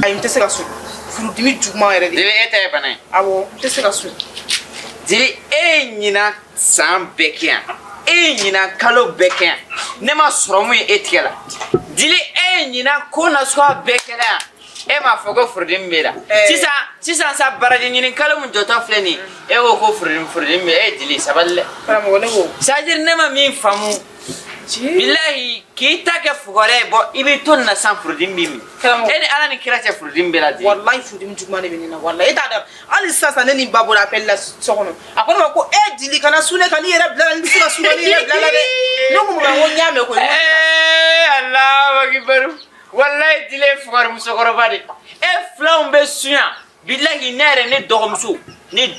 Ayi n tɛ se ka sun. Furudimi juguman yɛrɛ de. Dili e ta ye bana ye. Awɔ n tɛ se ka sun. Dili e ye ɲinan san bɛɛ kɛ yan. E ye ɲinan kalo bɛɛ kɛ yan. Ne ma sɔrɔmu ye e tigɛ la. Dili e ye ɲinan ko nasuguya bɛɛ kɛra yan. E m'a fɔ ko furudimi b'e la. Sisan sa baraji ɲini kalo min jɔtɔ filɛ nin ye. E ko ko furudimi b'e e Dili sabali dɛ. Karamɔgɔ ne ko. C'est à dire ne ma min faamu. Bilahi k'i ta kɛ fugɔrɛ ye bɔn i b'i to nin na sisan furudimi b'i minɛ. E ni Ala ni kira cɛ furudimi b'e la Dili. Walahi furudimi juguman de bɛ ne na walahi e t'a dɔn hali sisan ne ni n ba bɔra appel la so kɔnɔ a ko ne ma ko e Dili kana sun ne kan'i yɛrɛ bila la n'i bɛ se ka sun kan'i yɛrɛ bila la dɛ ne ko ma ko n y'a mɛn koyi. Alahu akibaru walahi Dili ye fugari musokɔrɔba de e filanw bɛ sun yan bilahi ne yɛrɛ ne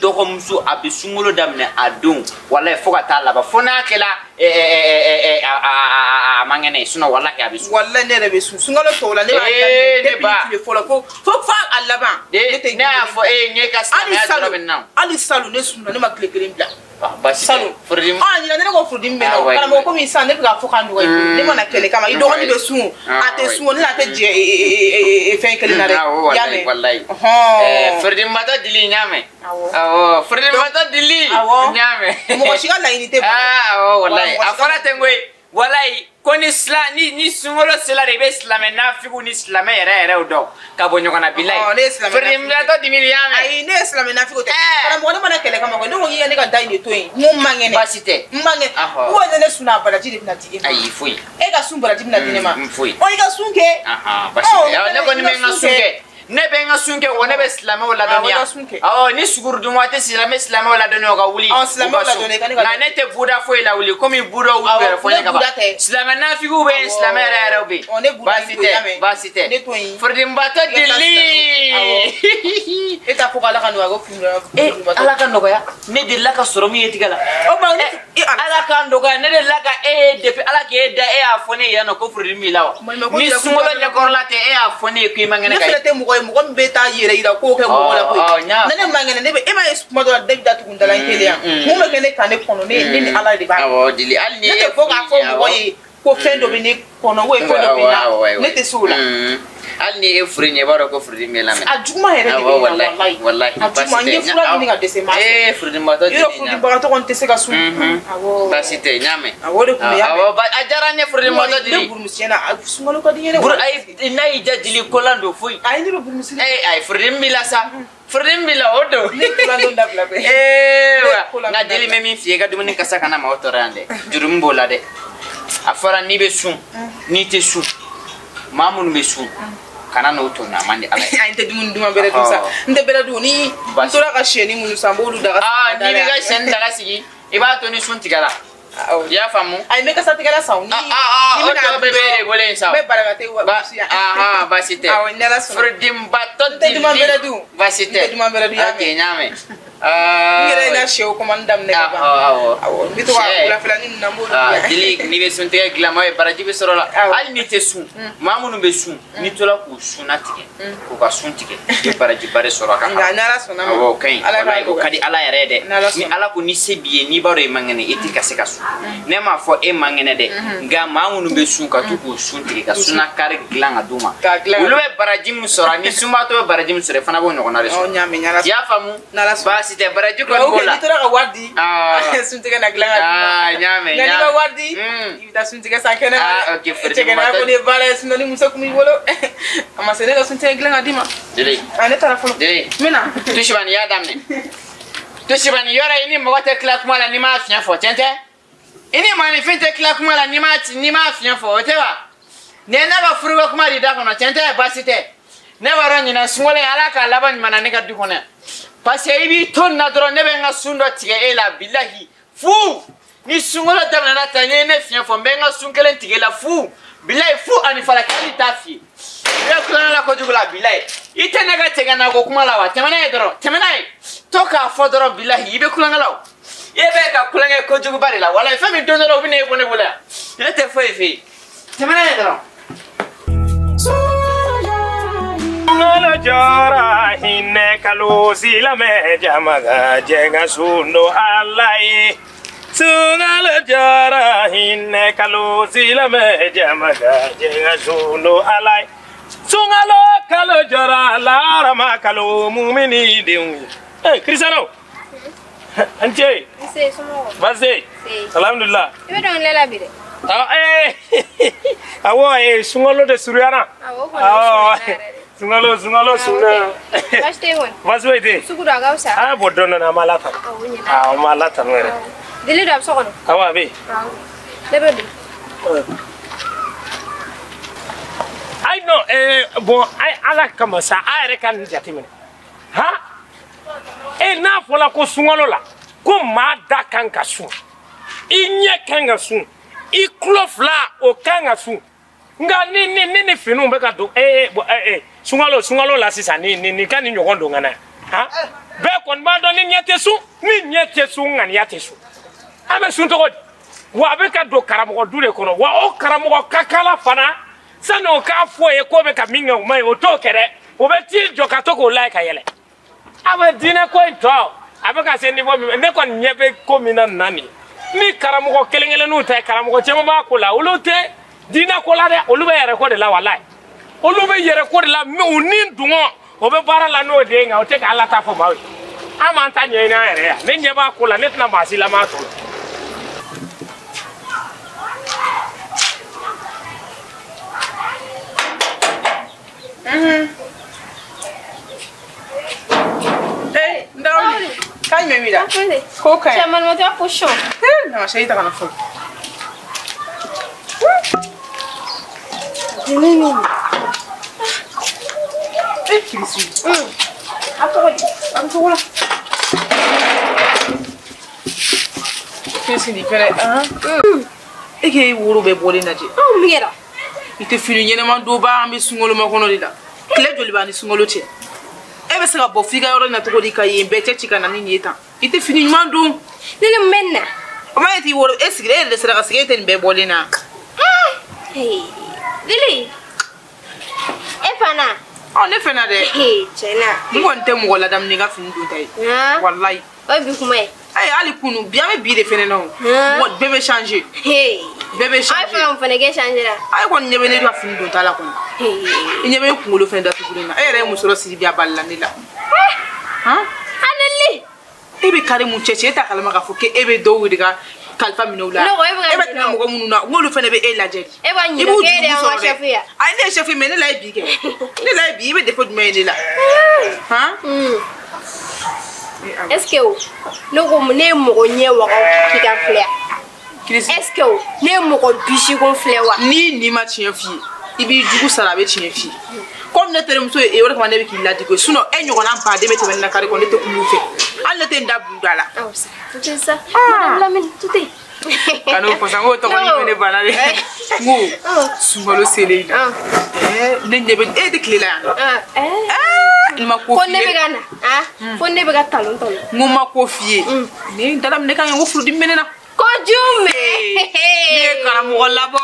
dɔgɔmuso a bɛ sunkalo daminɛ a don walahi fo ka taa laban fo n'a kɛla a man kɛnɛ ye sinon walahi a bɛ sun. Walahi ne yɛrɛ bɛ sun sunkalo tɔw la ne b'a daminɛ depuis tile fɔlɔ fo fo a laban. Ne y'a fɔ e ye n k'e ka silamɛya dɔrɔn bɛ nin na. Hali salon ne sunna ne ma tile kelen bila. Basi tɛ furudimi. Ɲinan ne ko furudimi bɛ na karamɔgɔ komi sisan ne bɛ k'a fɔ k'a nɔgɔya i bolo ne mana kɛlɛ kama i dɔgɔnin bɛ sun a tɛ sun ne n'a tɛ jɛ fɛn kelen na dɛ. Awɔ walayi walayi. Furudimibatɔ Dili n y'a mɛn. Awɔ furudimibatɔ Dili n y'a mɛn. Mɔgɔ si ka laɲini tɛ. Awɔ walayi a fɔra ten koyi walayi ko ni ni sunkalo sera de i bɛ silamɛ nafigiw ni silamɛ yɛrɛ yɛrɛw dɔn ka bɔ ɲɔgɔn na bilayi. Furudimibatɔ Dili n y'a mɛn. Ayi ne ye silamɛ nafigiw tɛ. Karamɔgɔ ne mana kɛlɛ kama koyi ne ko k'i ka ne ka da in de to yen n ko n man kɛnɛ. Baasi tɛ. N man kɛnɛ. Ou bien ne sunna a baraji de bɛna di e ma. Ayi foyi. E ka sun baraji bɛna di ne ma. Foyi. Ɔ i ka sun kɛ. Baasi tɛ ne kɔni bɛ n ka sun kɛ. Ne bɛ n ka sun kɛ wa ne bɛ silamɛw ladɔnniya. Awɔ ni sugurudun waati sera n bɛ silamɛw ladɔnniya u ka wuli. Silamɛw ladɔnniya ka ne ka. Nka ne tɛ buda foyi lawuli komi budaw wuli yɛrɛ fɔ ne ka ban. Silamɛ nafigiw bɛ yen silamɛ yɛrɛ yɛrɛw bɛ yen. Baasi tɛ baasi tɛ. Ne to yen. Furudimibatɔ Dili. E t'a fɔ ko Ala ka nɔgɔya ko furudimibatɔ. Ala ka nɔgɔya ne delila ka sɔrɔ min ye tigɛ la. Ala ka nɔgɔya ne delila ka e ye depuis Ala k'e da e y'a fɔ ne ye yan nɔ ko furudimi b'i la wa. Ni sunkalo ɲɛkɔrɔla tɛ e y'a fɔ ne ye k'i man kɛnɛ ka ye. Ne fɛnɛ tɛ mɔgɔ ye mɔgɔ min bɛ taa yɛrɛ yira ko kɛ mɔgɔ la koyi. Ne ne man kɛnɛ ne bɛ e m'a ye kuma dɔ la ne bɛ taa tugun dala n kelen yan. Mun bɛ kɛ ne kan ne kɔnɔ ne ni Ala de b'a. Awɔ Dili hali ni ne tɛ fɔ k'a fɔ mɔgɔ ye ko fɛn dɔ bɛ ne kɔnɔ ou fɛn dɔ bɛ n na ne tɛ se o la. Hali ni e furu ɲɛ i b'a dɔn ko furudimi bɛ lamɛn. A juguman yɛrɛ de bɛ na walayi. Walayi a juguman n ye fura ɲini ka dɛsɛ n m'a sɔrɔ. Furudimibatɔ Dili. Yɔrɔ furudimibagatɔ kɔni tɛ se ka sun. Awɔ. Baasi tɛ n y'a mɛn. Awɔ o de kun bɛ y'a mɛn. Awɔ a diyara n ye furudimibatɔ Dili. Ne burumusi tiɲɛna sunkalo ka di n ye dɛ. Ayi n'a y'i diya Dili kolan don foyi. Ayi ne bɛ burumusi. Ayi furudimi b'i la sa. Furudimi b'i la o don. Ne kolan don dabila bɛɛ. Wa nka Dili bɛ min f'i ye i ka dumuni kasa kana maaw tɔɔrɔ yan dɛ. Jurumu b'o la dɛ. A fɔra n'i bɛ sun n'i tɛ sun maa minnu bɛ sun. Kana n'o to na man di Ala ye. Ayi n tɛ dumuni duman bɛrɛ dun sa n tɛ bɛrɛ dun ni n tora ka siyɛni minnu san n b'olu daga sigi. N'i b'i ka siyɛni daga sigi i b'a to ni sun tigɛra. I y'a faamu. Ayi n bɛ kasatigɛla san o ni. O tɔ bɛɛ bɛ e de bolo yen sa. N bɛ barakate wusu yan. Baasi tɛ. Awɔ ni Ala sɔnna. Furudimibatɔ N tɛ duman bɛrɛ dun. Baasi tɛ. N tɛ duman bɛrɛ dun Ok n y'a mɛn. N yɛrɛ ye n ka sɛw commande daminɛ ka ban. Awɔ. Awɔ n bɛ to ka wulafɛlanin ninnu na n b'olu dilan. Dili n'i bɛ suntigɛ dilan ma ye baraji bɛ sɔrɔ la. Hali n'i tɛ sun maa minnu bɛ sun n'i tora k'u sunna tigɛ k'u ka sun tigɛ i bɛ barajiba de sɔrɔ a kan. Nka n'Ala sɔnna ma. Awɔ o ka ɲi walayi o ka di Ala yɛrɛ ye dɛ. Ni Ala ko ni se b'i ye n'i b'a dɔn i man kɛnɛ i tɛ ka se ka sun. Ne m'a fɔ e man kɛnɛ dɛ nka maa minnu bɛ sun ka to k'u sun tigɛ ka sunakari dilan ka d'u ma. Olu bɛ baraji min sɔrɔ ni sunbaatɔ bɛ baraji min sɔrɔ i fana b'o ɲɔgɔnna de sɔrɔ. I y'a faamu. Baasi tɛ baraji kɔni b'o la. N'i tora ka wari di. Suntigɛ na dilan ka d'i ma. N y'a mɛn. Nka n'i ma wari di. I bɛ taa suntigɛ san kɛnɛ ma dɛ. Ok cɛgɛnɛya kɔni ye baara ye sinon ni muso kun b'i bolo. A ma se ne ka suntigɛ dilan ka d'i ma. Dili. Ne taara fɔlɔ. Dili. N bɛ na. Tusibani y'a daminɛ. Tusibani yɔrɔ i ni mɔgɔ tɛ tila kuma la n'i m'a fiɲɛ fɔ tiɲɛ tɛ? I ni maaninfin tɛ tila kuma la n'i m'a fiɲɛ fɔ o tɛ wa? Nin ye ne ka furuko kuma de da kɔnɔ tiɲɛ tɛ baasi tɛ. Ne b'a dɔn ɲinan sunkalo in Ala k'a laban ɲuman na ne ka du kɔnɔ yan. Parce que i b'i to nin na dɔrɔn ne bɛ n ka sun dɔ tigɛ e la bilahi fu ni sunkalo daminɛna tan n'i ye ne fiɲɛ fɔ n bɛ n ka sun kelen tigɛ e la fu bilahi fu ani falaki hali t'a f'i ye. I bɛ kulonkɛ la kojugu la bilahi i tɛ ne ka cɛgana ko kuma la wa tɛmɛ n'a ye dɔrɔn tɛmɛ n'a ye to k'a fɔ dɔrɔn bilahi i bɛ kulonkɛ la o e bɛ ka kulonkɛ kojuguba de la walahi fɛn min don dɔ la u bɛ na e bɔ ne bolo yan ne tɛ foyi f'e ye tɛmɛ n'a ye dɔrɔn. Sunkalo jɔra hinɛ kalo silamɛ jama ka jɛ ka sun don Ala ye. Sunkalo jɔra hinɛ kalo silamɛ jama ka jɛ ka sun don Ala ye. Sunkalo kalo jɔra larama kalo mumini denw ye. Eh Cristiano. An ce. Nse somɔgɔw. Baasi. Alhamdulillah. I bɛ dɔnkili la bi dɛ. Ah eh. Awɔ eh sunkalo de surunyara. Awɔ kɔni o surunyana yɛrɛ de. Sunkalo surunyana. Baasi tɛ yen kɔni. Baasi foyi tɛ yen. Sugu don a ka fisa. Ah bon dɔɔnin dɔɔnin an b'a la tanu. Awɔ o ɲɛna. Ah an b'a la tanu yɛrɛ. Deli don a bɛ so kɔnɔ. Awɔ a bɛ yen. Awɔ. Ne bɛ don. Ayi non bon ayi ala kama sa a yɛrɛ ka nin jateminɛ han n'a fɔra ko sunkalo la ko maa da kan ka sun i ɲɛ kan ka sun i tulo fila o kan ka sun nka ni finiw bɛ ka don bon sunkalo la sisan ni ka nin ɲɔgɔn don ka na han bɛɛ kɔni b'a dɔn ni ɲɛ tɛ sun ni ɲɛ tɛ sun ŋaniya tɛ sun an bɛ sun cogo di wa a bɛ ka don karamɔgɔ du de kɔnɔ wa o karamɔgɔ ka kala fana sani o k'a fɔ ye k'o bɛ ka min kɛ o ma ɲi o t'o kɛ dɛ o bɛ t'i jɔ ka to k'o lajɛ ka yɛlɛ a bɛ diinɛ ko in tɔ a bɛ ka se niveau min ne kɔni ɲɛ bɛ ko min na nin ni karamɔgɔ kelen kelenninw tɛ karamɔgɔ caman b'a ko la olu tɛ diinɛ ko la dɛ olu bɛ yɛrɛ ko de la walayi olu bɛ yɛrɛ ko de la mais u ni dungɔ o bɛ baara la n'o de ye nka o tɛ ka Ala ta fɔ maaw ye an b'an ta ɲɛɲini an yɛrɛ ye ne ɲɛ b'a ko la ne tɛna maa si lamɛn a tɔ la. Eh, ndawli. Kan me mira. Ko kan. Chaman mo ta pushon. Eh, na sey ta kana fo. Ni. Eh, Kirisi. Ato ko la. Kirisi ni fere, ah. E ke woro be bole na je. Ah, mi yera. I tɛ fini ɲɛnɛman don ba an bɛ sunkalo makɔnɔ de la tile joli b'an ni sunkalo cɛ e bɛ se ka bɔ f'i ka yɔrɔ in na cogo di ka yen bɛɛ cɛ ci ka na ni nin ye tan i tɛ fini ɲuman don. Ne ni mun bɛ nin na. O ma ye t'i woro e sigira e yɛrɛ de sera ka sigi e tɛ nin bɛɛ bɔlen na. Dili e fana. Ɔ ne fana dɛ. Tiɲɛ na. N kɔni tɛ mɔgɔ ladamu ni n ka fini don ta ye. Walayi. O ye bi kuma ye. Ayi hali kunu bi an bɛ bi de fɛnɛ na o. Mɔgɔ bɛɛ bɛ changer. Bɛɛ bɛ changer. Ayi fɛn o fɛnɛ kɛ changer la. Ayi kɔni ɲɛ bɛ ne ka fini don ta la kɔni. I ɲɛ bɛ n kunkolo fɛnɛ datugulen na. E yɛrɛ ye muso dɔ siri bi a balila ne la. Han? Aneli. E bɛ kari mun cɛ e t'a kalama k'a fɔ k'e bɛ dɔw de ka kalifa minɛ u la. Ne ko e bɛ ka e bɛ tɛmɛ mɔgɔ minnu na n'olu fɛnɛ bɛ e lajɛ de. E b'a ɲininka k'e de y'an ka chef ye. Ayi ne ye chef ye mais ne la ye bi kɛ. Ne la ye bi i bɛ défaut jumɛn ye ne la. Han? Est-ce que ne ko ne ye mɔgɔ ɲɛ waga k'i ka filɛ? Est-ce que ne ye mɔgɔ bisikun filɛ wa? N'i ni ma tiɲɛ f'i ye i b'i jugu sara a bɛ tiɲɛ f'i ye komi ne terimuso ye o de kama ne bɛ k'i ladi koyi sinon e ɲɔgɔnna baden bɛ tɛmɛ ne na kari kɔnɔ ne tɛ kulu fɛ hali ne tɛ n da bulu da la. Awɔ sa tout est ça madame Lamine tout est. Kan'o fɔ sa n k'o tɔgɔ ɲuman ne banna de n ko sunkalo selen na ne ɲɛ bɛ e tɛ tile la yan nɔ. N ma ko f'i ye. Ko ne bɛ ka na fo ne bɛ ka talon talon. N ko n ma ko f'i ye ne n dala minɛ kan ye n ko furudimi bɛ ne na. Ko jumɛn. Ne ye karamɔgɔ labɔ.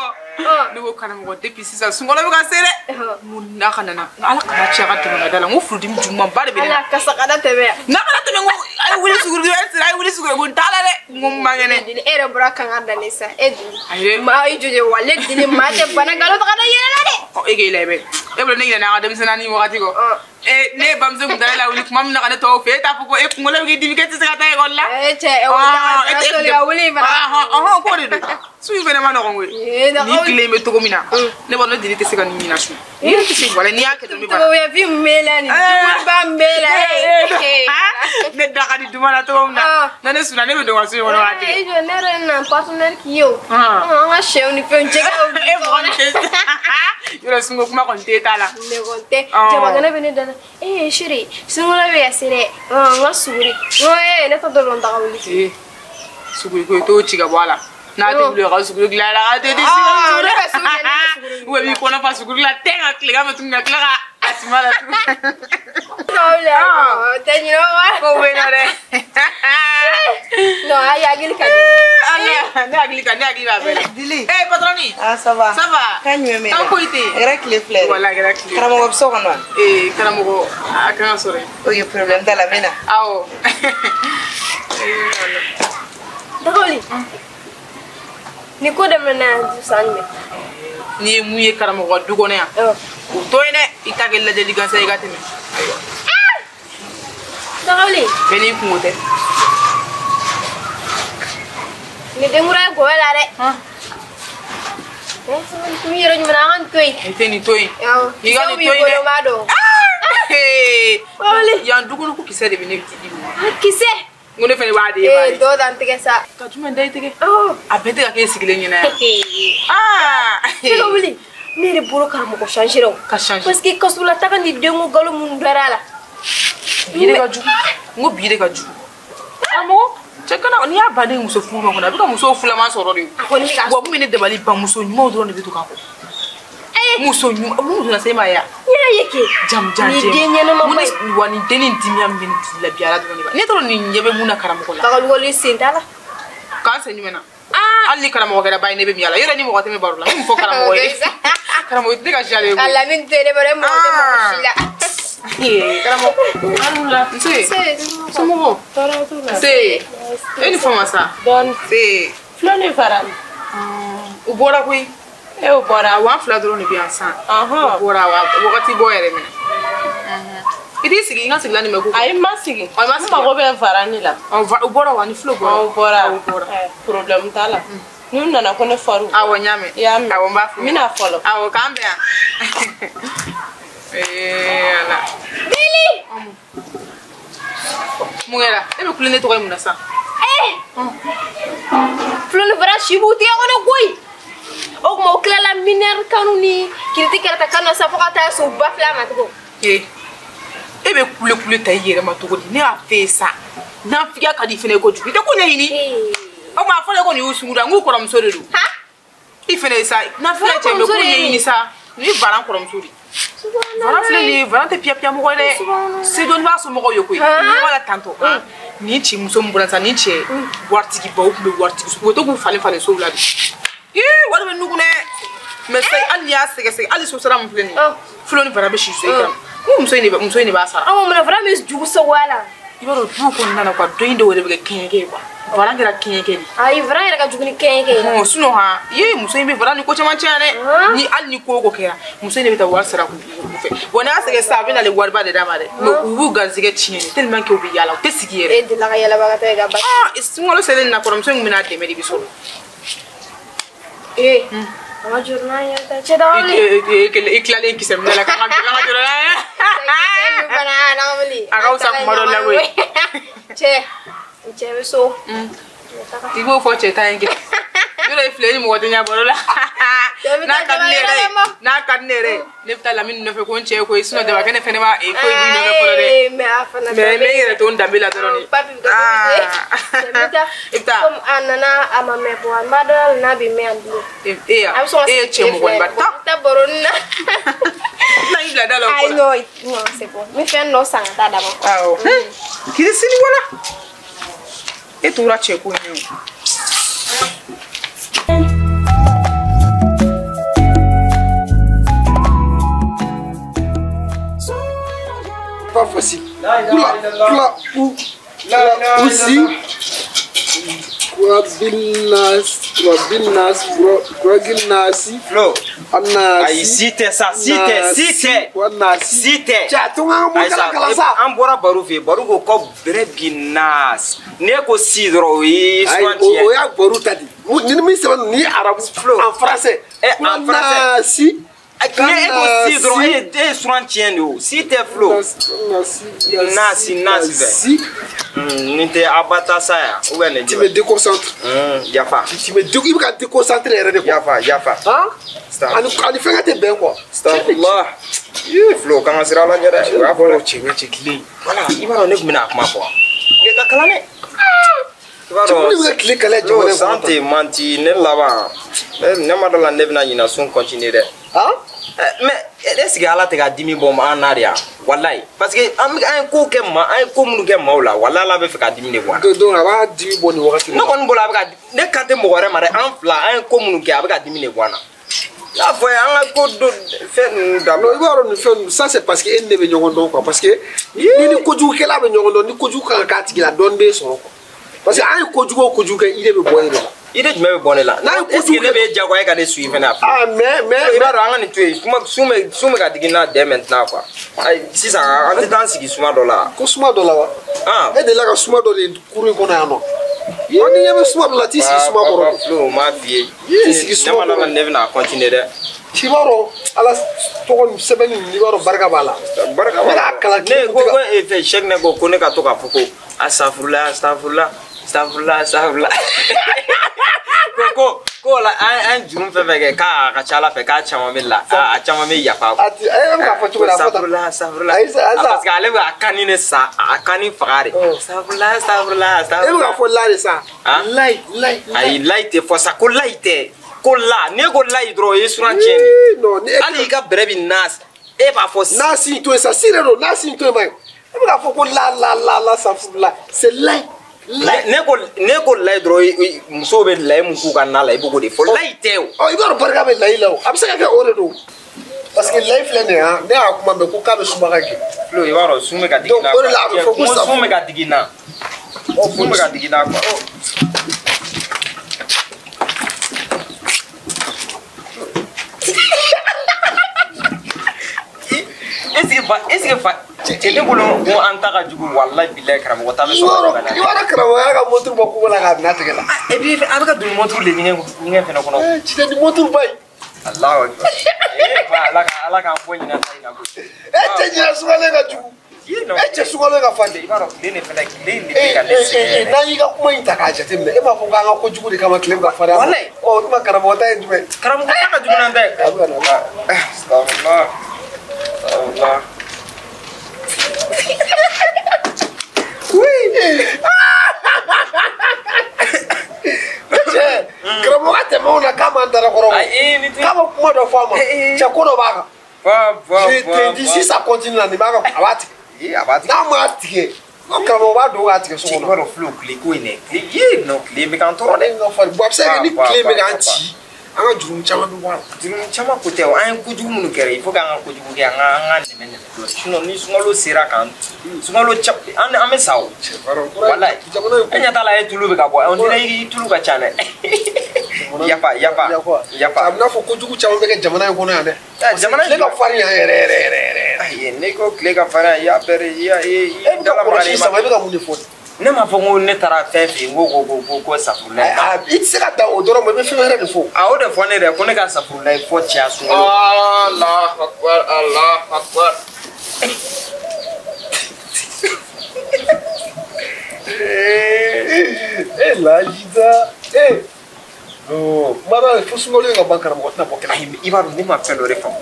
Ne ko karamɔgɔ depuis sisan sunkalo bɛ ka se dɛ. N ko n'a ka nana ala kana ci a ka tɛmɛ ka da la n ko furudimi jugumanba de bɛ ne na. Ala kasa kana tɛmɛ yan. N'a kana tɛmɛ n ko a ye wuli suguri a ye wuli suguri ko n t'a la dɛ n ko n man kɛnɛ. E yɛrɛ bɔra kan ka da ne sa e dun. Ayi dɛ. Maa i jɔ wa ale dili maa tɛ bana nkalon ta ka da yɛrɛ la dɛ. Ɔ e k'e lajɛ e bolo ne ɲinɛna an ka denmisɛnnin wagati kɔ. Ne ye bamuso kun dala wuli kuma min na ka ne tɔw fɛ e t'a fɔ ko e kunkolo bɛ k'i dimi k'e tɛ se ka taa ekɔli la. E cɛ ekɔli la soli ka wuli fana. Ɔhɔn k'o de don su in fɛnɛ ma nɔgɔn koyi. Ni tile in bɛ cogo min na ne b'a dɔn ne deli tɛ se ka nin ɲina su. Ni tɛ se wala n'i y'a kɛ dɔrɔn i bɛ bana. Togoya fin b'e la nin dumuniba min b'e la. Ne da ka di duman na cogo min na na ne sunna ne bɛ don ka so in kɔnɔ waati. E jɔ ne yɛrɛ na partenaire k'i ye o. An ka sɛw ni fɛnw jɛgɛw. E mɔgɔ min tɛ yɔrɔ sunko kuma kɔni tɛ t'a la. Ne kɔni tɛ jabakɛnɛ bɛ ne da la. Eh chérie sunkalo bɛ ka se dɛ n ka suguri n ko ee ne t'a dɔn daga wuli. Suguri ko i t'o ci ka bɔ a la n'a tɛ wuli ka suguri dilan la a tɛ di suguri. Ne bɛ suguri ne bɛ suguri. Ou bien b'i kɔnɔ fa suguri la tɛ ka tilegan fɛ tuguni ka tila ka a suma la tuguni. O tɛ ɲinɛ o wa. Ko bɛ yen nɔ dɛ. Non ayi hakili ka di. Ala ne hakili ka ne hakili b'a bɛɛ la. Dili. Eh patronne. Ah ça va. Ça va. Kan jumɛn bɛ yen? Kan foyi tɛ yen. A kɛra tile fila ye. Wala a kɛra tile. Karamɔgɔ bɛ so kɔnɔ wa? Ee karamɔgɔ a kan ka sɔrɔ yen. Ok problème t'a la n bɛ na. Awɔ. Dagawuli. Ni ko daminɛna yan san jumɛn? N'i ye mun ye karamɔgɔ ka du kɔnɔ yan o to yen dɛ i ta kɛ lajɛli gansan i ka tɛmɛ ayiwa Dagawuli bɛɛ n'i kungo tɛ ni denkura ye gɔyɔ la dɛ n yɛrɛ ɲuman an ka nin to yen i tɛ nin to yen i ka nin to yen dɛ yan du kɔnɔ ko kisɛ de bɛ ne di ma kisɛ n ko ne fɛnɛ b'a di e ma de dɔw t'an tɛgɛ sa ka jumɛn da i tɛgɛ a bɛɛ tɛ ka k'e sigilen ɲɛna yan Dagawuli ne yɛrɛ bolo karamɔgɔ changer o ka changer parce que kasola taga ni denko galo minnu dara a la bi de ka jugu n ko bi de ka jugu karamɔgɔ cɛ kana n'i y'a bannen muso furu ma kɔnɔ a bɛ ka muso filaman sɔrɔ de wa mun bɛ ne dabali ban muso ɲumanw dɔrɔn de bɛ to k'a kɔ muso ɲuman mun donna se e ma ya n y'a ye kɛ jamujan ni den ɲɛnama ba ye wa nin den nin dimiya min bɛ nin tigi la bi ala dɔrɔn de b'a ne t'a dɔn nin ɲɛ bɛ mun na karamɔgɔ la Dagawuli sen t'a la k'an sen jumɛn na hali ni karamɔgɔ kɛra ba ye ne bɛ min a la yɔrɔ ni mɔgɔ tɛ min baro la n bɛ mun fɔ karamɔgɔ ye karamɔgɔ tɛ ka si ale ye ka lamini to yen ne baro e mɔgɔ tɛ mɔgɔ si la karamɔgɔ nse somɔgɔw nse e ni fama sa dɔɔni nse filɛ ni fara u bɔra koyi e o bɔra wa fila dɔrɔn de bɛ yan sisan u bɔra wa wagati bɔ yɛrɛ minɛ i t'i sigi n ka sigilan nin mɛn ko ayi n ma sigi n mago bɛ fara ni la u bɔra wa ni filo bɔra u bɔra problème t'a la n'u nana ko ne fɔr'u awɔ n y'a mɛn i y'a mɛn awɔ n b'a fɔ n bɛna fɔlɔ awɔ k'an bɛn yan ala Dili mun kɛra e bɛ kule ne tɔgɔ ye mun na sisan filo ni fara si b'u tigɛ kɔnɔ koyi o tuma o tilala minɛri kanu ni kiriti kɛrɛfɛ kanu na sa fo ka taa se u ba fila ma tugun e bɛ kule kule ta i yɛrɛ ma cogo di ne y'a f'e ye sa nafigiya ka di fɛnɛ kojugu i tɛ ko ɲɛɲini o tuma a fɔra ko nin y'u sunkuruya n k'u kɔrɔmuso de don i fɛnɛ ye sa nafigiya cɛ bɛ ko ɲɛɲini sa nin ye Varan kɔrɔmuso de Varan filɛ nin ye Varan tɛ piya piya mɔgɔ ye dɛ sedonni b'a somɔgɔw ye koyi n'i b'a la tantɔ nin cɛ muso min bɔra sisan nin cɛ waritigi baw tun bɛ waritigi so u bɛ to k'u falen falen sow la de wari bɛ nugu dɛ mɛ sayi hali n'i y'a sɛgɛsɛgɛ hali so sara min filɛ nin ye filo ni Varan bɛ si so i kan n ko muso in de b'a sara awɔ mun na Varan bɛ jugu sagoya la i b'a dɔn du kɔnɔna na quoi dɔ in dɔw yɛrɛ bɛ kɛ kɛɲɛkɛ ye quoi Varan kɛra kɛɲɛkɛ de ayi Varan yɛrɛ ka jugu ni kɛɲɛkɛ ye sinon han ye muso in bɛ Varan ni ko caman caya dɛ ni hali ni ko o ko kɛra muso in de bɛ taa wari sara k'u fɛ wa n'a y'a sɛgɛn sisan a bɛ nale wariba de d'a ma dɛ mais u b'u garisɛgɛ tiɲɛ de tellement que u bɛ yaala u tɛ sigi yɛrɛ e delila ka yɛlɛbagatɔ ye ka ba sunkalo selen na kɔrɔmuso in kun bɛna dɛmɛ de bi sɔrɔ an ka juru n'an yɛrɛ ta cɛ Dagawuli i tilalen kisɛ minɛ la k'an ka juru n'an yɛrɛ a ka fisa kuma dɔ la koyi cɛ cɛ bɛ so i b'o fɔ cɛ ta in kɛ yɔrɔ i filɛ i ni mɔgɔ tɛ ɲɛ baro la n'a ka di ne yɛrɛ ye n'a ka di ne yɛrɛ ye ne bɛ taa Lamini nɔfɛ ko n cɛ ye koyi sinon Dabakɛnɛ fɛnɛ b'a foyi b'i nɔfɛ fɔlɔ dɛ mais n bɛ n yɛrɛ to n danbe la dɔrɔn de i bɛ taa komi a nana a ma mɛn bɔ n b'a dɔn hali n'a bɛ mɛn yan bilen e ya e ye cɛ mɔgɔniba ta taa baroni na n'a y'i bila da la o ayi non non c'est bon n bɛ fɛn dɔ san ka taa d'a ma awɔ kiri sini wala e tora cɛ ko in ye o. Pas facile. Kula, kula, ou, kula, aussi. Kura bin nasi. Flo. Anasi. Ayi, si tɛ sa, si tɛ, si tɛ. Nasi. Si tɛ. Cɛ, to n ka mun kala kala sa. An bɔra baro fɛ yen, baro ko ko bɛrɛ bi nas. N'e ko si dɔrɔn o ye suganti ye. O y'a baro ta di. Ni min sɛbɛn ni arabu. Flo. En français. En français. Nasi. Ne e ko si dɔrɔn e ye suran tiɲɛ de o si tɛ Flo. Nasi nasi fɛ. Si. Nin tɛ abatasa ya ou bien nin Tu me déconcentres. Yafa. Tu me dé i bɛ ka déconcentrer yɛrɛ de quoi. Yafa yafa. Han? Ani fɛnkɛ tɛ bɛn quoi. Astagfirullah. Ii Flo k'an ka siran Ala ɲɛ dɛ. O y'a fɔ dɛ. Cɛ tile. Voilà i b'a dɔn ne tun bɛna a kuma fɔ. Ne ka kalan dɛ. I b'a Cɛ mun de bɛ ka tile kalaya jamana in kɔnɔ san tɛ manti ne laban ne ma dɔ la ne bɛna ɲina sun continuer dɛ. Han? Mais est ce que Ala tɛ ka dimi bɔ an na de yan walayi parce que an ye ko kɛ ma an ye ko minnu kɛ maaw la walayi Ala bɛ fɛ ka dimi de bɔ an na. Donc a b'a dimi bɔ nin wagati ne kɔni bolo a bɛ ka ne kan tɛ mɔgɔ wɛrɛ ma dɛ an fila an ye ko minnu kɛ a bɛ ka dimi de bɔ an na. N y'a fɔ ye an ka ko dɔ fɛn ninnu dabila. Non i b'a dɔn nin fɛn ninnu ça c'est parce que e ni ne bɛ ɲɔgɔn dɔn quoi parce que ni ni kojugukɛla bɛ ɲɔgɔn dɔn ni kojugu kan ka k'a tigi la dɔɔni b'e sɔrɔ quoi parce que an ye kojugu o kojugu kɛ i de bɛ bɔ e de la. Idée jumɛn bɛ bɔ ne la? Est-ce que ne bɛ jagoya ka ne suit fɛnɛ a filɛ? Ah mais i b'a dɔn an ka nin to yen, sun bɛ ka digi n na dès maintenant quoi. Ayi sisan an tɛ taa an sigi suma dɔ la. Ko suma dɔ la wa? Ah. E delila ka suma dɔ de kurun in kɔnɔ yan nɔ. Ɔ ni ɲɛ bɛ suma dɔ la t'i sigi suma kɔrɔ. Filo o m'a f'i ye. T'i sigi suma kɔrɔ. Ne ma la ne bɛna continuer dɛ. I b'a dɔn ala tɔgɔ sɛbɛnni i b'a dɔn barika b'a la. Barika b'a la. Ne k'a kalan. Ne ko ko e fɛ Sɛki ne ko ne ka to k'a fɔ ko asafurula asafurula asafurula asafurula. Ko la an juru fɛn fɛn kɛ k'a ka ca ala fɛ k'a caman bɛ la a caman bɛ yafa. A ti e bɛ k'a fɔ cogo di a fɔ tan. Safurula safurula. Ayi sa parce que ale bɛ a kani ne sa a kani faga de. Safurula safurula safurula. E bɛ k'a fɔ la de sa. Layi layi. Ayi layi tɛ fɔ sa ko layi tɛ. Ko la n'e ko layi dɔrɔn o ye suran tiɲɛ de. Hali i ka bɛrɛ bi naas e b'a fɔ. Naasi to yen sa si de don naasi to yen ma ye. E bɛ k'a fɔ ko la la la la safurula c'est layi. Ne ko layi dɔrɔn musow bɛ layi mun k'u ka na la i b'o de fɔ layi tɛ o. Ɔ i b'a dɔn barika bɛ layi la o a bɛ se ka kɛ o de don parce que layi filɛ nin ye han ne y'a kuma mɛn ko k'a bɛ suma ka gɛlɛn. Filo i b'a dɔn sun bɛ ka digi n na. Donc o de la a bɛ fɔ ko sun bɛ ka digi n na. Sun bɛ ka digi n na quoi. Est-ce que fa cɛ ne bolo ko an ta ka jugu walahi bilahi karamɔgɔ ta bɛ sɔrɔ ka i b'a dɔn karamɔgɔ y'a ka moto bɔ kogo la k'a bila a tɛgɛ la. Et puis a bɛ ka don moto de ɲɛgɛn fɛnɛ kɔnɔ. Cɛ ni moto ba ye. Alahu akibar. Ba ala k'an bɔ ɲinɛ ta in na koyi. E cɛ ɲinɛ sungalen ka jugu. E cɛ sungalen ka farin. I b'a dɔn tile de fɛnɛ tile in de bɛ ka ne sɛgɛn. N'an y'i ka kuma in ta k'a jateminɛ e m'a fɔ k'an ka kojugu de kama tile bɛ ka farin. Walahi. Ɔ o tuma karamɔgɔ ta ye jumɛn ye? Karamɔgɔ ta ka jugu n'an ta ye. A bɛ ka na. Astagfirullah. Astagfirullah. Oui. Cɛ karamɔgɔ ka tɛmɛ o la k'a m'an dara kɔrɔ. K'a ma kuma dɔ fɔ a ma. Cɛ ko dɔ b'a kan. Je te dis si ça continue là nin b'a ka a b'a tigɛ. A b'a tigɛ. N'a m'a tigɛ karamɔgɔ b'a don k'a tigɛ so kɔnɔ. I b'a dɔn Filo tile ko in dɛ. Tile ye non tile bɛ k'an tɔɔrɔ dɛ. N ka farin. Bon a bɛ se ka kɛ ni tile bɛ k'an ci. An ka jurumu caman bɛ bɔ a la. Jurumu caman ko tɛ o an ye kojugu minnu kɛra il faut k'an ka kojugu kɛ an ka nɛmɛ nɛmɛ dɔɔni sinon ni sunkalo sera k'an sunkalo an bɛ sa o. Walayi e ɲɛ t'a la e tulu bɛ ka bɔ on dirait i tulu ka ca dɛ. Yafa yafa yafa. A bɛ n'a fɔ kojugu caman bɛ kɛ jamana in kɔnɔ yan dɛ. Jamana tile ka farin yan yɛrɛ yɛrɛ yɛrɛ yɛrɛ. Ayi ne ko tile ka farin yan i y'a bɛɛ de i y'a e bɛ ka kɔlɔsi sama i bɛ ka mun de fɔ. Ne m'a fɔ ko ne taara fɛn fɛ yen ko ko ko safurulayi. I tɛ se ka dan o dɔrɔn ma i bɛ fɛn wɛrɛ de fɔ. A o de fɔ ne yɛrɛ ko ne ka safurulayi fɔ cɛya sunkalo. Allahu akbar Allahu akbar. E lajida e non kuma dɔ la fo sunkalo in ka ban karamɔgɔ tɛna bɔ kɛnɛ. Ayi i b'a dɔn ne ma fɛn dɔ de faamu.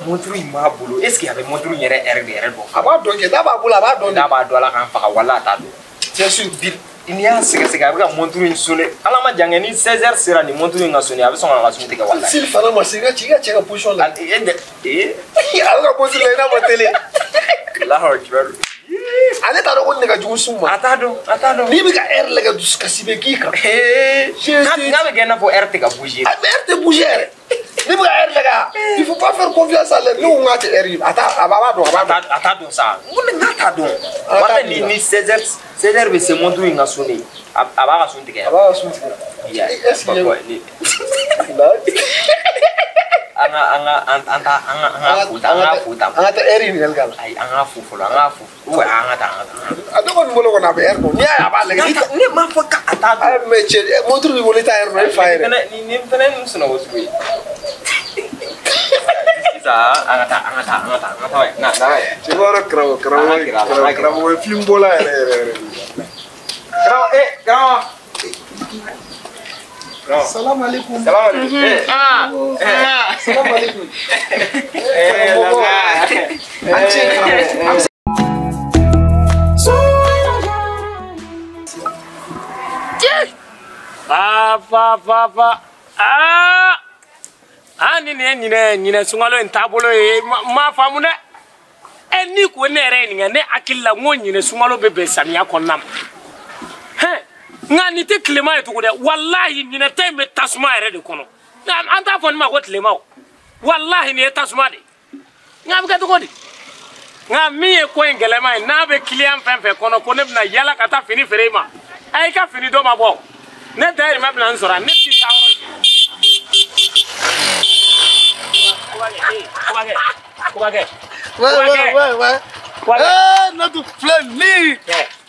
Montre in b'a bolo est ce que a bɛ montre in yɛrɛ heure de yɛrɛ dɔn. A b'a dɔn kɛ n'a b'a bolo a b'a dɔn. N'a b'a dɔn ala k'an faga wala a t'a dɔn. Bien sûr. N'i y'a sɛgɛsɛgɛ a bɛ ka montre in sonner ala ma jan kɛ ni 16 heures sera nin montre in ka sonner a bɛ sɔn k'a ka sun tigɛ walahi. Seli fana ma se i ka cɛ ka position la. E de ee. A bɛ ka position la i n'a ma télé. Alahu akibar. Ale t'a dɔn ko nin de ka jugu sun ma. A t'a dɔn a t'a dɔn. N'i bɛ ka heure lajɛ dusukasi bɛ k'i kan. N'a bɛ kɛ i n'a fɔ heure tɛ ka bouger. A heure tɛ bouger yɛrɛ. N'i bɛ ka heure lajɛ il faut pas faire confiance à l'heure. Ne ko n k'a tɛ heure ye a t'a a b'a dɔn a b'a dɔn. A t'a dɔn sa n ko ne k'a t'a dɔn. Walahi ni 16 heures 16 heures bɛ se montre in ka sonner a b'a ka sun tigɛ. A b'a ka sun tigɛ. Est-ce que an ka taa heure ɲininkali k'a la. Ayi an k'a fo fɔlɔ an k'a fo ou an ka taa an ka taa. A ne kɔni bolo kɔni a bɛ heure dɔn n'i y'a ye a b'a lajɛ. Ne m'a fɔ k'a t'a dɔn. Ayi mais cɛ montre b'i bolo i t'a heure dɔn e fa yɛrɛ. Nin fɛnɛ ye sunɔgɔ sugu ye. Sisan an ka taa an ka taa an ka taa an ka taa na na. Cɛ b'a dɔn karamɔgɔ karamɔgɔ ye film bɔla yɛrɛ yɛrɛ yɛrɛ. Karamɔgɔ karamɔgɔ. Salam alaikum. Salam alaikum. Salam alaikum. Fa. Ah, ni ne ɲinɛ sunkalo in taabolo ye ma faamu dɛ. Ɛ ni ko ne yɛrɛ ye nin kɛ ne hakili la n ko ɲinɛ sunkalo bɛ bɛn samiya kɔnɔna ma. Hɛn nka nin tɛ tilema ye tugun dɛ walahi ɲinɛ ta in bɛ tasuma yɛrɛ de kɔnɔ. An t'a fɔ nin ma ko tilema o walahi nin ye tasuma de ye. Nka a bɛ kɛ cogo di? Nka min ye ko in gɛlɛma ye n'a bɛ kiliyan fɛn fɛn kɔnɔ ko ne bɛna yala ka taa fini feere i ma a y'i ka fini dɔ ma bɔ. Ne dayirimɛ bɛna n sɔrɔ ne ti taa yɔrɔ. Kobakɛ. Ouais. Eh, notre fleuve.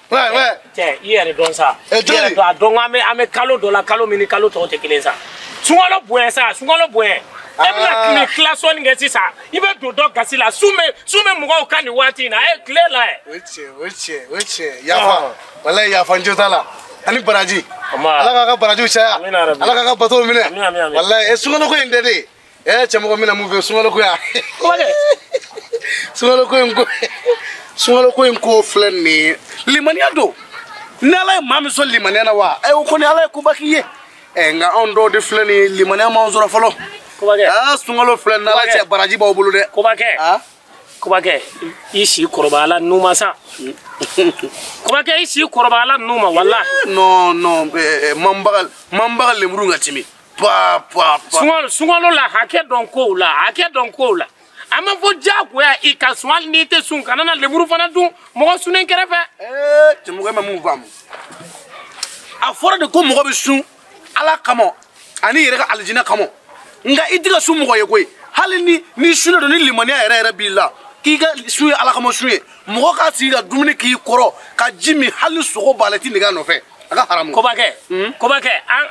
Ouais. Cɛ, i yɛrɛ dɔn sa. I yɛrɛ dɔn a dɔn ko an bɛ kalo dɔ la kalo min ni kalo tɔw tɛ kelen sa. Sunkalo bonya sa, sunkalo bonya. E bɛna tile tila sɔnni kɛ sisan, i bɛ don dɔ gasi la, sun bɛ mɔgɔw kan nin waati in na, e tile la yɛ. O ye tiɲɛ. Yafa, walayi yafa n jo t'a la. Ani baraji. Ala k'a ka barajiw caya. Ala k'a ka batow minɛ. Walayi, sunkalo ko in tɛ de. Cɛmɔgɔ n bɛna mun fɛ sunkalo ko yan. Sunkalo ko in ko filɛ nin ye. Limaniya don. Ni Ala ye maa min sɔn limaniya na wa, o kɔni Ala ye koba k'i ye. Nka anw dɔw de filɛ nin ye limaniya m'anw sɔrɔ fɔlɔ. Kobakɛ. Sunkalo filɛ nin Ala cɛ baraji b'aw bolo dɛ. Kobakɛ. I si kɔrɔbayala nu ma sa. Kobakɛ i si kɔrɔbayala nu ma walahi. Non manbaga lemuru ka timi. Pa. Sunkalo la hakɛ dɔn kow la. A ma fɔ diyagoya i ka sun hali n'i tɛ sun kana na lemuru fana dun mɔgɔ sunnen kɛrɛfɛ. Cɛmɔgɔ e ma mun faamu. A fɔra de ko mɔgɔ bɛ sun Ala kama ani yɛrɛ ka alijinɛ kama. Nka i tɛ ka sun mɔgɔ ye koyi. Hali ni sunnen don ni limaniya yɛrɛ yɛrɛ b'i la k'i ka sun ye Ala kama sun ye mɔgɔ k'a sigi ka dumuni k'i kɔrɔ ka ji min hali sogo b'a la i t'i nege a nɔfɛ. A ka haramu. Kobakɛ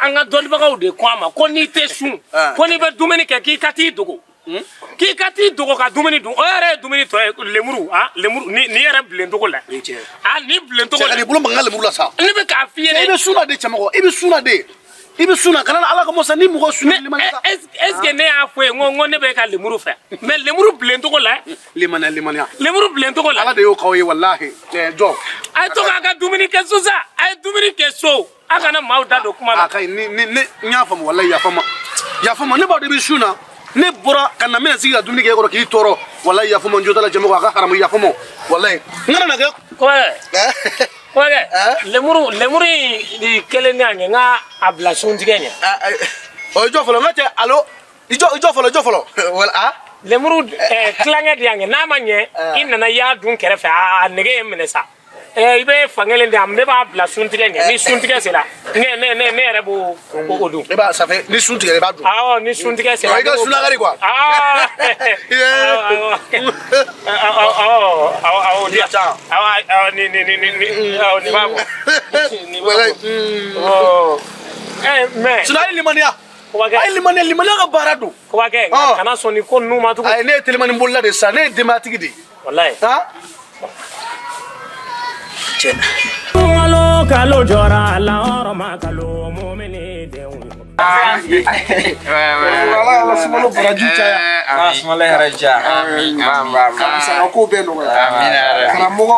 an ka dɔnnibagaw de ko a ma ko n'i tɛ sun ko n'i bɛ dumuni kɛ k'i ka t'i dogo. K'i ka t'i dogo ka dumuni dun o yɛrɛ ye dumuni tɔ ye lemuru nin yɛrɛ bilen cogo la. Nin bilen cogo la. Cɛ ka n'i bolo mankan lemuru la sa. Ne bɛ k'a f'i ye dɛ. I bɛ sun na de cɛmɔgɔ i bɛ sun na de. I bɛ sun na kana Ala ka mɔsa ni mɔgɔ sun limaniya sa. Est ce que ne y'a fɔ ye n ko ne bɛ ka lemuru fɛ mais lemuru bilen cogo la. Limaniya. Lemuru bilen cogo la. Ala de y'o k'aw ye walahi. Jɔ. A ye to k'a ka dumuni kɛ so sa a ye dumuni kɛ so a kana maaw da don kuma la. A ka ɲi ni ne n y'a faamu walahi yafa ma ne b'a dɔn i bɛ sun na. Ne bɔra ka na n bɛna sigi ka dumuni kɛ e kɔrɔ k'i tɔɔrɔ walahi yafa ma n jo t'a la cɛmɔgɔ a ka haramu yafa ma walahi n kana na kɛ. Kobakɛ lemuru in kelen ne y'a ɲɛ n ka a bila suntigɛ ɲɛ. O i jɔ fɔlɔ n ka cɛ alo i jɔ fɔlɔ wala. Lemuru tilankɛ de y'a ɲɛ n'a ma ɲɛ i nana i y'a dun kɛrɛfɛ a nege ye n minɛ sa. I bɛ fankelen di yan ne b'a bila suntigɛ ɲɛ ni suntigɛ sera ne yɛrɛ b'o o dun. I b'a ça fait ni sun tigɛra i b'a dun. Awɔ ni suntigɛ sera. I ka sunakari quoi. Awɔ di yan awɔ ni awɔ nin b'a bɔ. Nin b'a bɔ. Mais. Sinon a ye limaniya. A ye limaniya ka baara don. Kobakɛ nka kana sɔn nin ko ninnu ma tugun. Ayi ne ye telimani bolila de sisan ne ye denbayatigi de ye. Walayi. Kalo kalo jɔra la hɔrɔma kalo mumini denw. Ala sunkalo baraji caya. Ala sunkalo hɛrɛ caya. Ka ko bɛɛ nɔgɔya. Karamɔgɔ.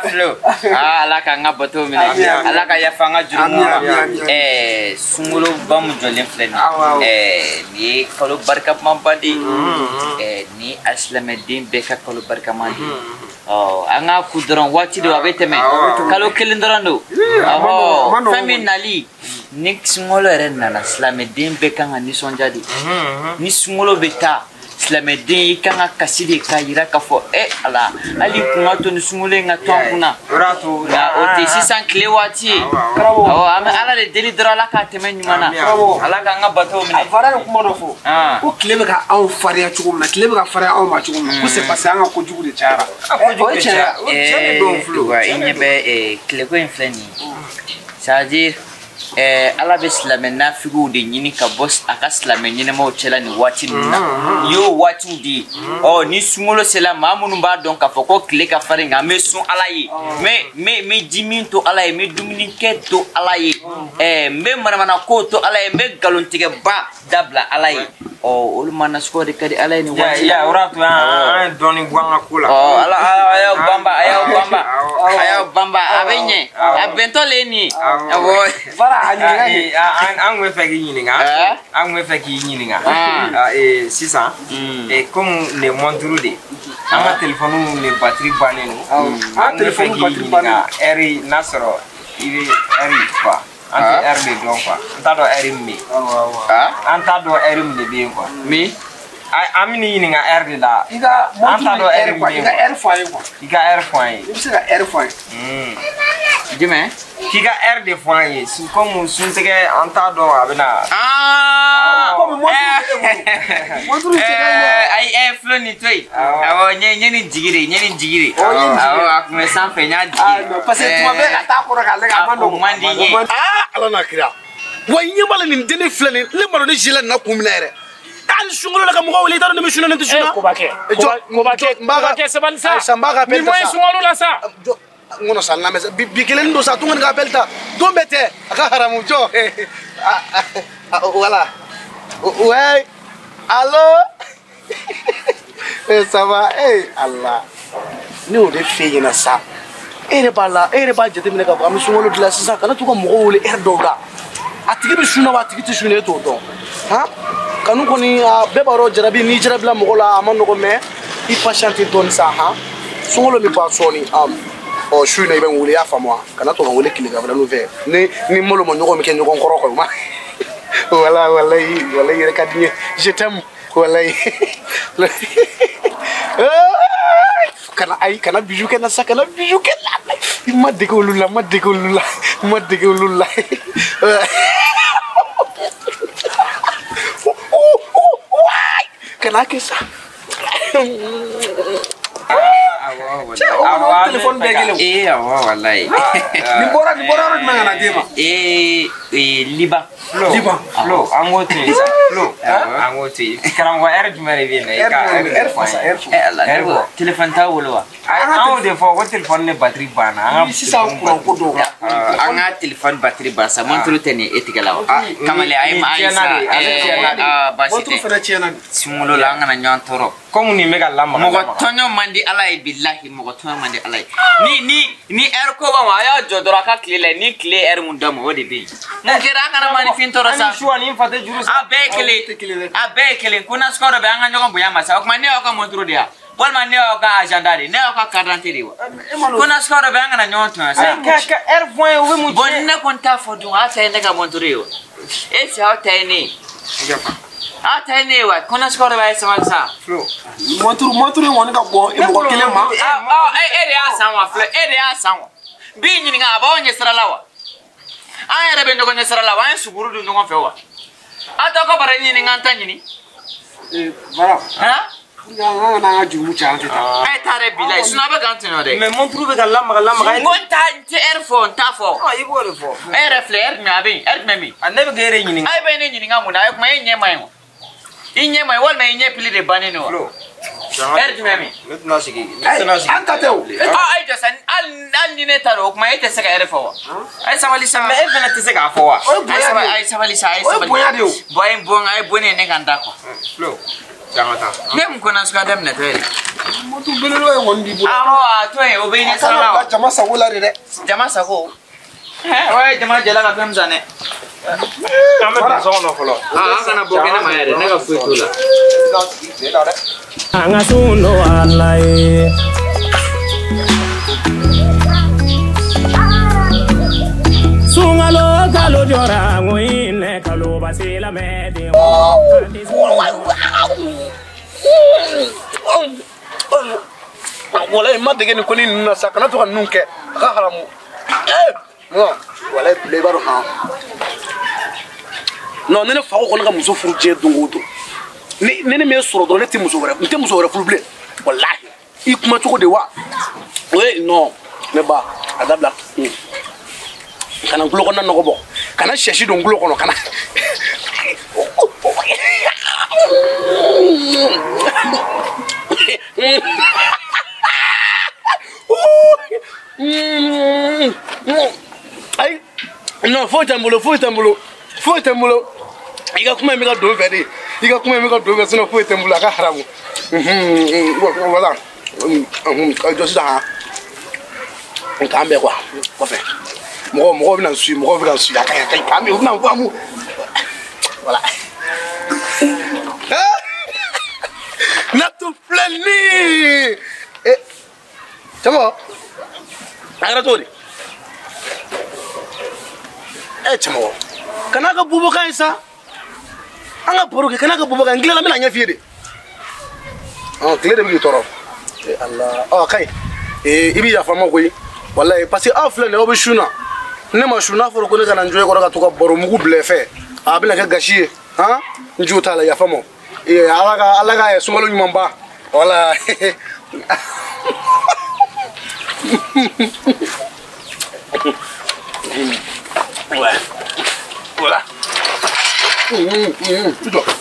Filo. Ala k'an ka bato minɛ. Ala ka yafa an ka jurumu ma. Sunkaloba min jɔlen filɛ nin ye. Nin ye kalo barikama de ye. Nin ye alisilamɛden bɛɛ ka kalo barikama de ye. An k'a ku dɔrɔn waati dɔ a bɛ tɛmɛ kalo kelen dɔrɔn don fɛn min nali ni sunkalo yɛrɛ nana silamɛden bɛɛ kan ka nisɔndiya de ni sunkalo bɛ taa silamɛden i kan ka kasi de k'a yira k'a fɔ Ala hali kun ka to ni sunkalo in ka to an kunna nka o tɛ sisan tile waati ye an bɛ Ala de deli dɔrɔn Ala k'a tɛmɛ ɲuman na Ala k'an ka bato minɛ. A fara ye kuma dɔ fɔ ko tile bɛ ka anw farinya cogo min na tile bɛ ka farinya anw ma cogo min na ko c'est parce que an ka kojugu de cayara. O ye tiɲɛ ye. Wa i ɲɛ bɛ tileko in filɛ nin ye c'est à dire Ala bɛ silamɛ nafigiw de ɲini ka bɔ a ka silamɛ ɲɛnɛmaw cɛla nin waati ninnu na nin y'o waatiw de ye ni sunkalo sera maa minnu b'a dɔn k'a fɔ ko tile ka farin nka n bɛ sun Ala ye n bɛ ji min to Ala ye n bɛ dumunikɛ to Ala ye n bɛ manamanako to Ala ye n bɛ nkalontigɛba dabila Ala ye olu ma nasuguya de ka di Ala ye nin waati la. O de y'a to an ye dɔɔnin bɔ an ka ko la. Ala a y'aw banba a y'aw banba a y'aw banba a bɛ ɲɛ a bɛntɔ le ye nin ye. Fara a ɲininka. An tun bɛ fɛ k'i ɲininka. An tun bɛ fɛ k'i ɲininka. Sisan komi nin ye montre de ye an ka telefɔniw de batiri bannen don. An telefɔni batiri bannen don. Heure n'a sɔrɔ i bɛ heure quoi. An tɛ heure de dɔn quoi. An t'a dɔn heure min bɛ yen. An t'a dɔn heure min de bɛ yen quoi. Min? An bɛ n'i ɲininka heure de la. I ka an t'a dɔn heure min i ka heure fɔ an ye quoi. I ka heure fɔ an ye. I bɛ se ka heure fɔ an ye. Jumɛn? K'i ka heure de fɔ an ye. Komi suntigɛ an t'a dɔn a bɛ na. Komi montre bɛ e bolo. Montre cɛ ka ɲi dɛ. Ayi Flo nin to yen. Awɔ n ye nin jigi de n ye nin jigi de. Ɔ i ye nin jigi. Awɔ a tun bɛ sanfɛ n y'a jigi. Non parce que tuma bɛɛ ka taa kɔrɔ k'a lajɛ a ma nɔgɔn. O man di n ye. Ala n'a kira. Wa i ɲɛ b'a la nin dennin filɛ nin ne ma dɔn ne jila nin na kun min na yɛrɛ. Hali sunkalo la ka mɔgɔw wele i t'a dɔn ne bɛ sun na ne tɛ sun na. Kobakɛ kobakɛ sabali sa. Ayisa n b'a ka appel ta sa. Nin ma ɲi sunkalo la sa. N kɔnɔ sa n lamɛn sa bi kelen don sa tun ka nin ka appel ta don bɛɛ tɛ a ka haramu jɔ. Voilà. Ouais. Allo. Ça va? Allah. Ne y'o de f'e ɲɛna sa. E yɛrɛ b'a la e yɛrɛ b'a jateminɛ k'a fɔ an bɛ sunkalo dilan sisan kana to ka mɔgɔw wele heure dɔw la. A tigi bɛ sun na wa a tigi tɛ sun na e t'o dɔn. Han? Kanu kɔni a bɛɛ b'a dɔn jarabi n'i jarabila mɔgɔ la a ma nɔgɔn mais i patiente dɔɔni sa han. Sunkalo bɛ ban sɔɔni ɔ su in na i bɛ n wele i y'a faamu wa kana to ka n wele tileganfɛlaninw fɛ ni ni malo ma ɲɔgɔn bɛ kɛ ɲɔgɔn kɔrɔ quoi ma. Voilà walayi walayi yɛrɛ ka di n ye je t'aime walayi. Kana ayi kana bijou kɛ n na sa kana bijou kɛ n na i ma dege olu la n ma dege olu la n ma dege olu la. Kana kɛ sa. Cɛ o kɔni o téléphone bɛɛ kelen. Awɔ walayi. Nin bɔra yɔrɔ jumɛn ka na d'e ma? Liban. Liban. Flo an k'o to yen sa. Flo an k'o to yen. Karamɔgɔ heure jumɛn de bɛ yen nɔ i ka heure fɔ sa heure fɔ. Ala ne ko téléphone t'aw bolo wa? An y'o de fɔ ko téléphone ni batterie banna. An ka sisan kuran ko dɔw. An ka téléphone batterie ban sa montre tɛ nin e tigɛ la wa? Kamalen ayi ma ayi sa. Baasi tɛ. Montre fana tiɲɛna de. Sunkalo la an kana ɲɔgɔn tɔɔrɔ. Komi nin bɛ ka lamaga. Mɔgɔ tɔɲɔ man di Ala ye bilahi mɔgɔ tɔɲɔ man di Ala ye. Ni heure ko b'a ma a y'a jɔ dɔrɔn a ka tile la ni tile heure mun d'a ma o de bɛ yen. Mun kɛra an kana maninfin tɔɔrɔ sa. Ani su ani n fa tɛ juru sa. A bɛɛ ye kelen. A bɛɛ ye kelen. Ko nasuguya dɔ bɛ an ka ɲɔgɔn bonya ma sa. O tuma ne y'aw ka montre de ye wa? Walima ne y'aw ka agenda de ye? Ne y'aw ka carte d'identité de ye wa? Ko nasuguya dɔ bɛ an kana ɲɔgɔn tɔɲɔ sa. Ka heure fɔ an ye u bɛ mun Bon ne ko n t'a fɔ dun aw ta ye ne ka montre ye wa? Est ce que aw ta ye ne ye? Aw ta ye ne ye wa? Ko nasuguya dɔ bɛ a ye sabali sa. Montre in kɔni ka bɔ mɔgɔ kelen ma. E de y'a san wa Flo? E de y'a san wa? N b'i ɲininka a b'aw ɲɛsira la wa? An yɛrɛ bɛ ɲɔgɔn ɲɛsira la wa? An ye suguru dun ɲɔgɔn fɛ wa? Aw t'aw ka bara ɲini n ka n ta ɲini. Bara. Han? An kana an ka jurumu caya an tɛ taa. A ye taa dɛ bilayi sinon a bɛ k'an tɔɲɔ dɛ. Mais montre bɛ ka lamaga lamaga. N ko n tɛ heure fɔ n t'a fɔ. I b'o de fɔ. E yɛrɛ filɛ heure jumɛn a bɛ yen heure jumɛn bɛ yen? Ne bɛ k'e de ɲininka. A bɛ ne ɲininka mun na? A ye kuma e ɲɛ ma ɲi wa? I ɲɛ ma ɲi walima i ɲɛ pili de bannen don wa? Heure jumɛn bɛ yen? Ne tɛna sigi. Ne tɛna sigi. An ta tɛ o. Ayi jɔ sa hali ni ne ta don o kuma e tɛ se ka heure fɔ wa? A ye sabali sa. Mais e fana tɛ se k'a fɔ wa? O ye bonya de ye. A ye sabali sa a ye sabali. O ye bonya de ye o. Bon a ye bon a ye bon ne ka n da quoi. Flo. Ne mun ko nasuguya daminɛ tɔ yɛrɛ. Moto belebeleba in kɔni b'i bolo. Awɔ a to yen o bɛ ɲɛ sira la wa? A kana bila jama sago la de dɛ. Jama sago. O ye jama jɛla ka fɛn min san dɛ. An bɛ don so kɔnɔ fɔlɔ. An kana bɔ kɛnɛma yɛrɛ ne ka foyi t'o la. An ka sun don Ala ye. Sunkalo kalo jɔra ŋoyinɛ kalo basila mɛ den. Walayi n ma dege nin ko ninnu na sa kana to ka ninnu kɛ a ka haramu. Walayi bilayi i b'a dɔn han. Non ne fa ko kɔni ka muso furu diɲɛ don o don. Ni ne m'e sɔrɔ dɔrɔn ne tɛ muso wɛrɛ n tɛ muso wɛrɛ furu bilen. Walayi i kuma cogo de wa? Oui non ne ba a dabila. Kana n tulo kɔnɔna nɔgɔ bɔ kana sɛsi don n tulo kɔnɔ kana. Ayi non foyi tɛ n bolo foyi tɛ n bolo foyi tɛ n bolo i ka kuma in bɛ ka don n fɛ de i ka kuma in bɛ ka don n fɛ sinon foyi tɛ n bolo a ka haramu. Voilà jɔ sisan han k'an bɛn quoi kɔfɛ mɔgɔw bɛna n suit mɔgɔw bɛna n suit a ka ɲi a ka ɲi k'an bɛn u bɛna n faamu voilà. Natu filɛ nin ye cɛmɔgɔ a kɛra cogo di? Cɛmɔgɔ kana ka bubokan ye sa an ka baro kɛ kana ka bubokan n tilala n bɛna ɲɛf'i ye de. Tile de bɛ k'i tɔɔrɔ. Ala ɔ ka ɲi i bɛ yafa n ma koyi walayi parce que aw filɛ nin ye aw bɛ sun na ne ma sun n'a fɔra ko ne ka na n jɔ e kɔrɔ ka to ka baro mugu bila i fɛ a bɛna kɛ gasi ye han n jo t'a la yafa n ma ala ka sunkalo ɲuman ban wala. Ouais. Voilà. I jɔ.